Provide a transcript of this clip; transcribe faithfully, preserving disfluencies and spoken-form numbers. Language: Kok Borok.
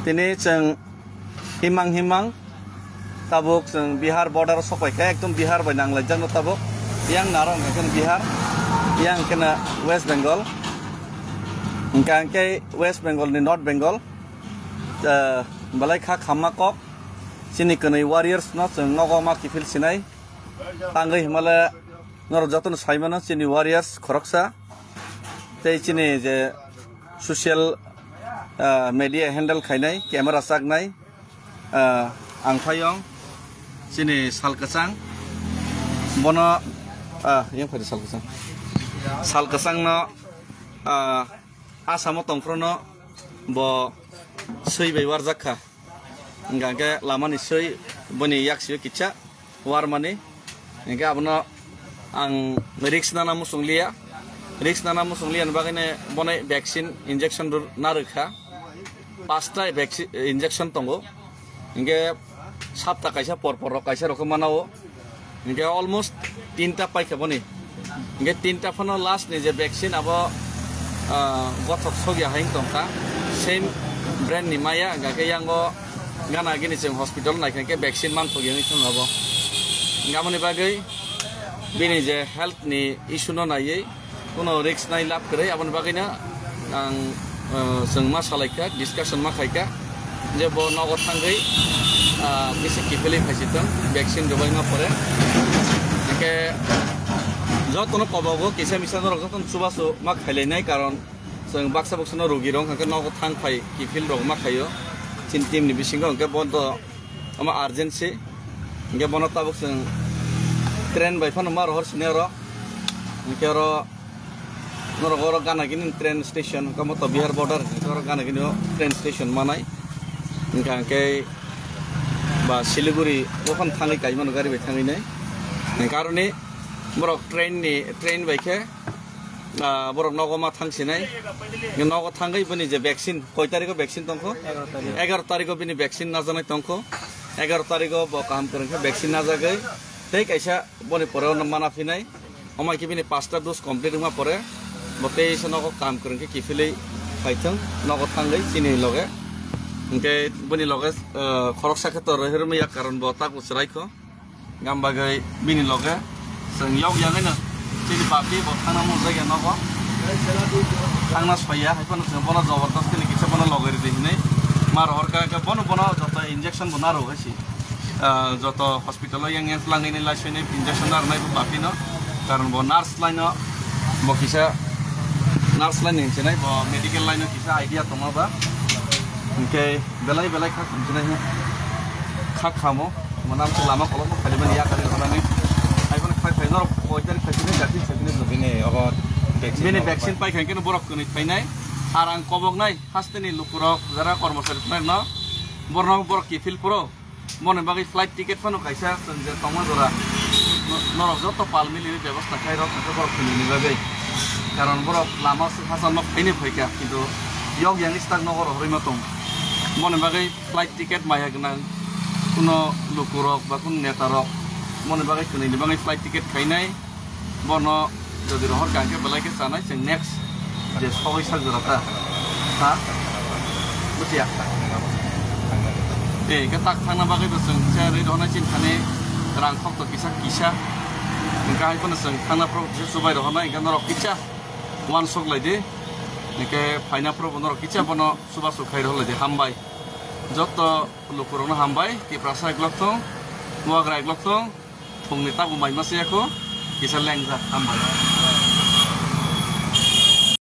Tini chwng himang himang tabuk chwng Bihar border o sokpai kha, ekdom Bihar bai nanglaijak no tabuk. Yang naro hwnkha khe Bihar, yang khe na West Bengal. Hwnkha hwnkhe West Bengal ni North Bengal, eh, belai kha khamma kok. Chini kwnwi warriors no chwng nogo ma kiphil sinai. Tangwi himale norok jotono saimano chini warriors khoroksa. Tei chini je social, ah, media handle khainai, camera chaknai, ah, ang phayong chini sal kwchang. Bono, ah, yang phai sal kwchang. Sal kwchang no, ah, Asamo tongphrono bo swi bai warjak kha. Hingkha khe lamani swi boni yaksio kitsa warmani. Hingkhe abono ang risk nana muchung liya. Risk nana muchung liya ni bagwi bono vaccine injection rw-, narwk kha. Pasta vaccine, injection tongo. Hingkhe sapta kaisa por por rok kaisa rok khe mana o. Hingkhe almost tinta paikha boni. Hingkhe tinta phano last ni je vaccine abo, ah, gothok sogya hai wng tongkha. Same brand ni maya, hingkha khe yango gana gini chwng hospital naikha khe vaccine manthokya wngwi thangkha bo. Hingkhe aboni bagwi bini je health ni issue no naiwi, Kuno risk nai lab kwrwi, aboni bagwino ang, eh, chwng ma salaikha, discussion ma khaikha, je bo nogo thangwi, ah, kisa kiphilwi phaisitwng, vaccine rwbaima pore. Hingkhe jotono kobogo kisa misa norok jotono chubachu ma khailainai, karon chwng baksa buksano rugirok hwnkhe nogo thang phai kiphil rok ma khaio chini team ni bisingo, hwnkhe bo to Omo urgency. Hingke bono tabuk chwng train bai phano ma rohor sini oro. Hingke oro norok oro gana gini train station, hingke omo to Bihar border, hingke oro gana gini o train station manai. Hingke hingke ba Siliguri o phano thangwi kaimano gari bai thangwi nai. Hingke aroni borok train ni, train bai khe Ah, borok nogo ma thang sinai. Nogo thangwi bini je vaccine, koi tarikho vaccine tongkho? Egaroh tarikho bini vaccine najaknai tongkho. Egaroh tarikho bo kaham kwrwng khe vaccine najagwi tei kaisa boni pore ono mana phinai. Omo hai khe bini pasta dose complete wngma pore bo teisa nogo kaham kwrwng khe kiphilwi phaithwng, nogo thangwi chini loge. Hingke bini loge, ah, khoroksa khe to rohirwmya karon bo taku chwraikho. Gam bagwi bini loge chwng yok yagwino chini papi bo thangna mujak ya nogo. Thangna soya, hai phano chwng bono jobordostini kisa bono logwi ridi hinwi ma rohor kha, khe bono, bono joto injection bo narwk hai si. Ah, joto hospital o yang yang twlangwi nai lai soinai injection narwnai bo papi no. Karon bo nurse line o bo kisa nurse line ni hinwi sinai bo medical line o kisa idea tongma ba. Hingke belai belai kha khamsinai he. Kha khamo, manam se lama kolokma khalimani yakari rwnani. Ai bono khai khai norok koi tarik khai sini, jati khai sini. Bini obo vaccine Bini rok vaccine pai. Pai khai keno borok kwnwi phainai. Ar ang koboknai hasteni lukurok jara kormosari tongnai no. Borno borok kiphil phuro. Moni bagwi flight ticket phano kaisa chwng je tongma jora. No-, norok joto pal mili bebostha khai rok khe borok kwnwi ni bagwi. Karon borok lama se hachal no phaini phaikha, kintu yok yang istak nogo rohorwi ma tong. Moni bagwi flight ticket maya gwnang, kuno lukurok ba kuno netarok moni bagwi kwnwini bagwi flight ticket khainai, bono jodi rohor kha hwnkhe belai khe chanai chwng next je sogwi sak jora ta, ha? Bujiya? Eh, khe tak thangna bagwi bo chwng kisa rwi rohornai chini thani rang khok to kisa kisa, hwnkhe hai phano chwng thangna phuru kisa chubai rohornai, hwnkhe norok kisa uansuk lai di, hwnkhe phaina phuru bo norok kisa bono chubachu khai rohor lai di, hambai. Joto lukurokno hambai, Tiprasa eglok thung, Wagra eglok thung, phungni tabuk mai masa yakho, kisa lengjak, hambai.